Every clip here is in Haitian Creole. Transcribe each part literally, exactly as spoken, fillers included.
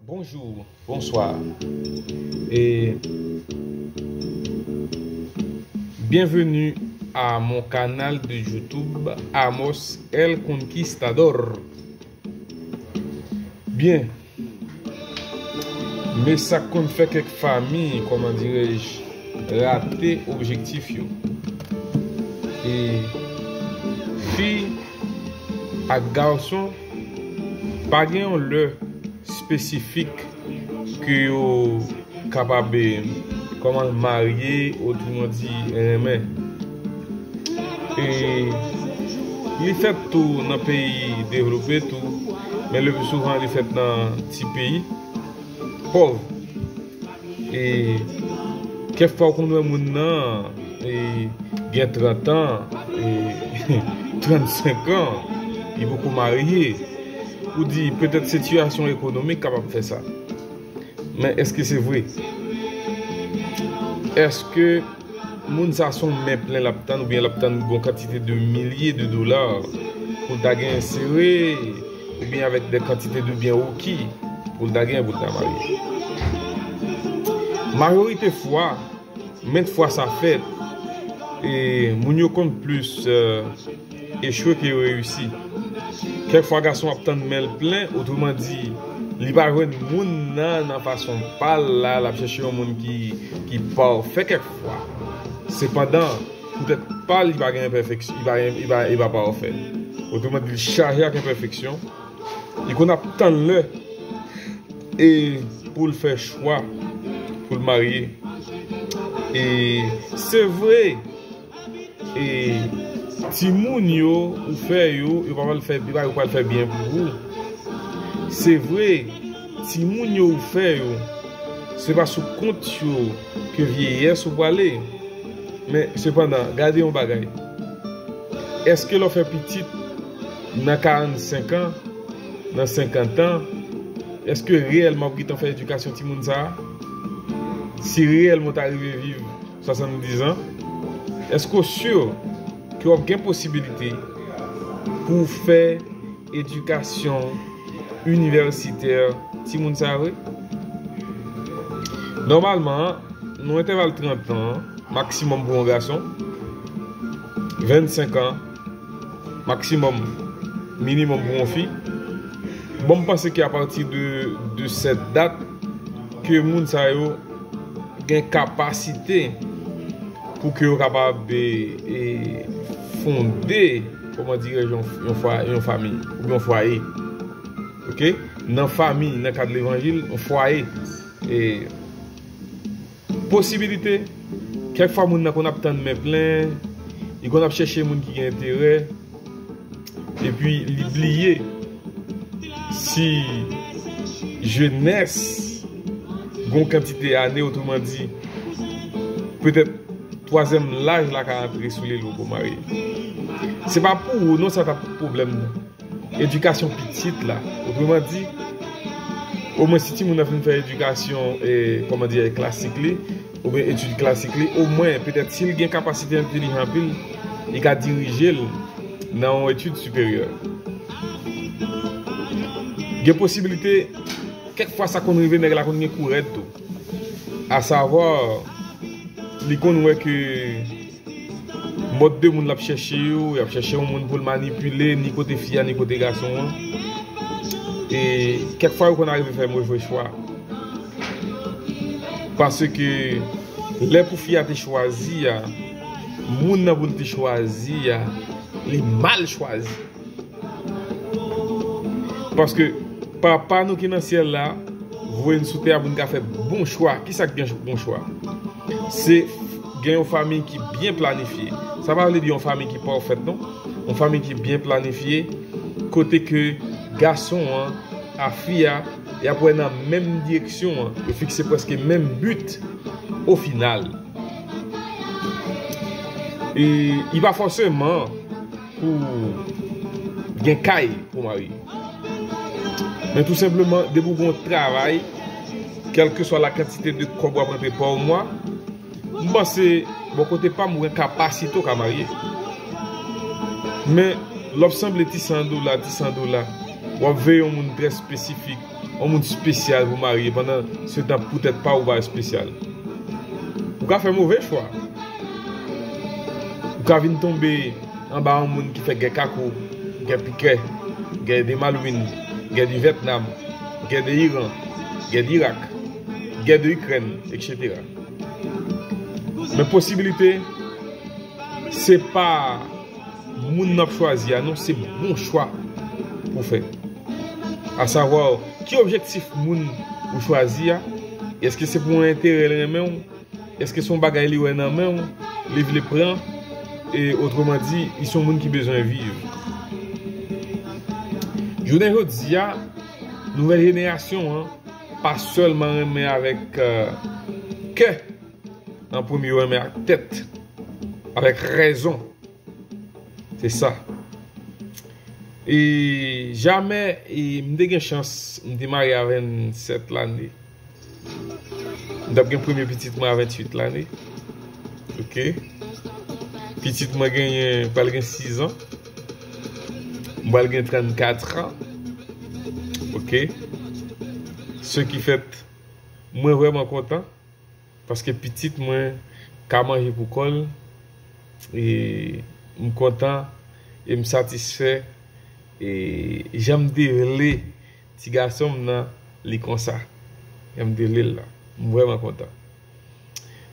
Bonjour, bonsoir et bienvenue à mon canal de YouTube Amos El Conquistador. Byen, men sa k konn fè kèk fanmi, kòman dirèj, rate objektif yo. E fi ak gason pa gen yon lè espesifik ke yo kapab, eh, kòman, marye, otreman di, renmen. E li fèt tou nan peyi devlope tou, men le pli souvan li fèt nan ti peyi pòv. E kèk fwa ou konn wè moun nan, e, gen trant an, e, trannsenk an, li poko marye. Ou di petèt sitiyasyon ekonomik kapab fè sa. Men èske se vre? Èske moun sa se yon men plen l ap tann, oubyen l ap tann yon kantite de milye de dola pou l ta gen sere, oubyen avèk de kantite de byen requis pou l ta gen pou l ta marye? Majorite fwa, men fwa sa fèt, e moun yo konn plis, eh, echwe ke yo reyisi. Kèk fwa gason ap tann men l plen, otreman di, li pa jwenn moun nan nan fason pa l la, l ap chèche yon moun ki, ki pafè kèk fwa. Sepandan, poutèt pa l, li pa gen enpèfeksyon, li pa, li pa, li pa pafè. Otreman di, li chaje ak enpèfeksyon. Li konn ap tann lè e pou l fè chwa pou l marye. E se vre, e timoun yo ou fè yo, yo pa pral fè, yo pa, yo pral fè byen pou ou. Se vre, timoun yo ou fè yo, se pa sou kont yo ke vyeyès ou prale. Men sepandan, gade yon bagay. Èske lè w fè pitit nan karannsenk an, nan senkant an, èske reyèlman w ap gentan fè edikasyon timoun sa a? Si reyèlman w ta rive viv swasanndiz an, èske w si ke w ap gen posibilite pou w fè edikasyon inivèsitè timoun sa a vre? Nòmalman, nan entèval trant an, maksimòm pou yon gason, vennsenk an, maksimòm, minimòm pou yon fi. Bon, m panse ke apati de, de sèt dat, ke moun sa yo gen kapasite pou ke yo kapab, e, e, fonde, kòman dirèj, yon, yon fwa, yon fanmi, oubyen yon fwaye. Oke? Nan fanmi, nan kad levanjil, yon fwaye. E posibilite, kèk fwa moun nan konn ap tann men plen, li konn ap chèche moun ki gen enterè, epi li bliye si jenès gon kantite ane, otreman di, petèt twazyèm laj la ka antre sou li lè w poko marye. Se pa pou ou non sa t ap pwoblèm nan. Edikasyon pitit la. Otreman di, omwen si timoun nan fin fè edikasyon, e, kòman di, klasik li, oubyen etid klasik li, omwen, petèt, si l gen kapasite entelijan anpil, li ka dirije l nan yon etid siperyè. Gen posibilite, kèk fwa sa konn rive, nèg la konn gen kou rèd tou. Asavwa, li konn wè ke mòd de moun l ap chèche yo, y ap chèche yon moun pou l manipile, ni kote fi a, ni kote gason an. E kèk fwa, yo konn arive fè move chwa. Paske lè pou fi a te chwazi a, moun nan pou l te chwazi a, li mal chwazi. Paske Papa nou ki nan syèl la voye n sou tè a pou n ka fè bon chwa. Kisa k gen bon chwa? Se gen yon fanmi ki byen planifye. Sa pa vle di yon fanmi ki pafèt, non. Yon fanmi ki byen planifye, kote ke gason an a fi a, y ap wè nan menm direksyon an, yo fikse prèske menm but o final. E li pa fòseman pou gen kay pou marye. Men tou senpleman, depi w gen yon travay, kèlkeswa la kantite de kòb w ap rantre pa mwa, m panse, bò kote pa m, ou gen kapasite w ka marye. Men, lè w ap sanble ti san dola, ti san dola, w ap veye yon moun trè espesifik, yon moun espesyal pou marye, pandan se tan poutèt pa ou pa espesyal. Ou ka fè move chwa. Ou ka vin tonbe anba yon moun ki fè gè kako, gè pikè, gè de Malouin, gè de Vyètnam, gè de Iran, gè de Irak, gè de Ikrèn, etsetera. Men posiblite, se pa moun n ap chwazi a, non, se bon chwa pou fè. Asavwa, ki objektif moun ou chwazi a? Èske se pou yon enterè l renmen w? Èske se yon bagay li wè nan men w, li vle pran? E, otreman di, li se yon moun ki bezwen viv. Jounen jodi a, nouvèl jenerasyon an pa sèlman renmen avèk, euh, kè, an premye, yo renmen ak tèt, avèk rezon. Se sa. E jamè, e m te gen chans, m te marye a vennsèt lane. M t ap gen premye pitit mwen a venntuit lane. Ok. Pitit mwen genyen, pral gen sizan. M pral gen trannkat an. Ok. Ce qui fait, mwen vrèman kontan. Paske pitit mwen ka manje pou kò l. E m kontan e m satisfè. E jan m te vle ti gason m nan, li konsa. Jan m te vle l la. M vrèman kontan.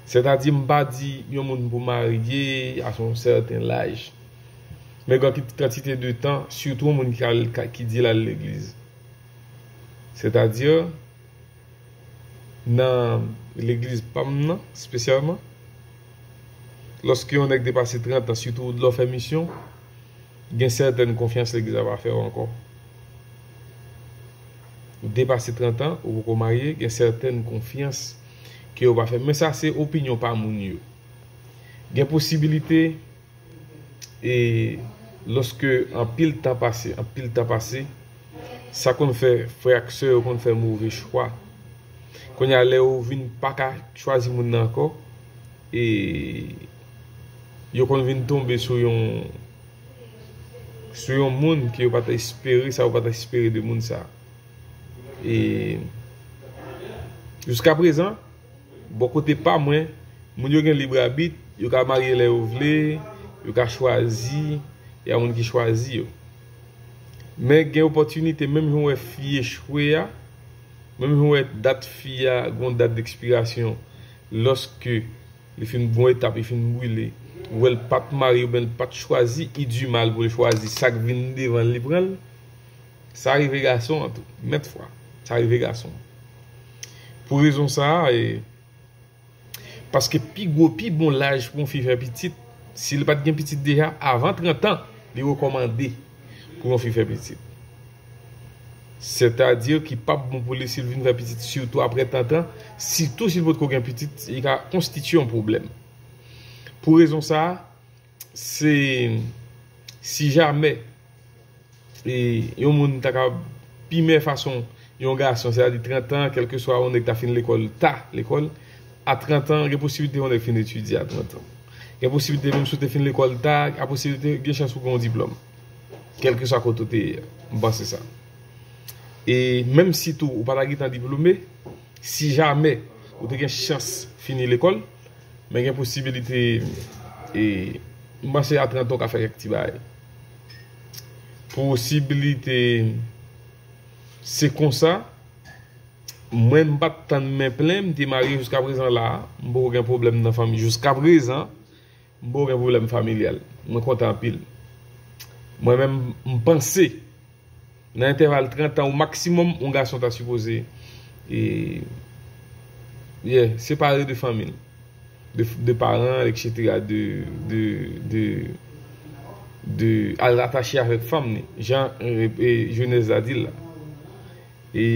Sètadi, m pa di yon moun pou marye a yon sèten laj. Men gen kantite de tan, sitou yon moun ki al, ki di l al legliz. Sètadi, nan legliz pa m nan, espesyalman, lòske yon nèg depase trant an, sitou lè w fè misyon, gen sètèn konfyans legliz la pa fè w ankò. Ou depase trant an, ou poko marye, gen sètèn konfyans ke yo pa fè. Men sa se opinyon pa moun yo. Gen posibilite, e lòske anpil tan pase, anpil tan pase, sa konn fè frè ak sè yo konn fè move chwa. Kounye a, lè yo vin pa ka chwazi moun nan ankò, e yo konn vin tonbe sou yon, sou yon moun ke yo pa t espere, sa yo pa t espere de moun sa. E jiska prezan, bò kote pa mwen, moun yo gen lib abit, yo ka marye lè yo vle, yo ka chwazi, y a moun ki chwazi yo. Men gen opòtinite, menm jan w wè fi echwe a, menm jan w wè dat fi a, gon dat dekspirasyon, lòske li fin gon etap, li fin brile, ou wè l pa t marye oubyen l pa t chwazi, li di mal pou l chwazi sa k vin devan l, li pran l. Sa rive gason an tou, mèt fwa. Sa rive gason. Pou rezon sa a, e, paske pi gwo, pi bon laj pou yon fi fè pitit, si li pa t gen pitit deja, avan trant an, li rekòmande pou yon fi fè pitit. Sètadi ki p ap bon pou li si l vin fè pitit, sitou apre trant an, sitou si l potko gen pitit, li ka konstitye yon pwoblèm. Pou rezon sa a, se si jamè e yon moun ta ka pi mè fason yon gason, sètadi trant an, kèlkeswa yon nèg ta fin lekòl ta, lekòl, a trant an, gen posiblite yon nèg fin etidye a trant an. Gen posiblite menm si w te fin lekòl ta, a posiblite gen chans ou gen yon diplòm. Kèlkeswa kote w te ye a, m panse sa. E menm si tou ou pa ta gentan diplome, si jamè ou te gen chans fini lekòl, men gen posibilite, e, m panse a trant an w ka fè kèk ti bagay. Posibilite, se konsa, mwen m pa t tann men plen, m te marye jiska prezan la, m poko gen pwoblèm nan fanmi jiska prezan. M poko gen pwoblèm familyal. Mwen kontan anpil. Mwen menm, m panse, nan entèval trant an o maksimòm, yon gason ta sipoze, e, yeah, separe de fanmi l, de, de paran l, etsetera, de, de, de, de al atache avèk fanm ni, jan, e, e, jenès la di l la. E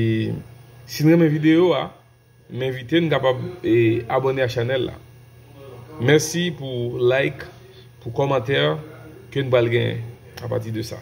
si n renmen videyo a, m envite n kapab, e, abòne a chanèl la. Mèsi pou like, pou kòmantè ke n pral genyen apati de sa.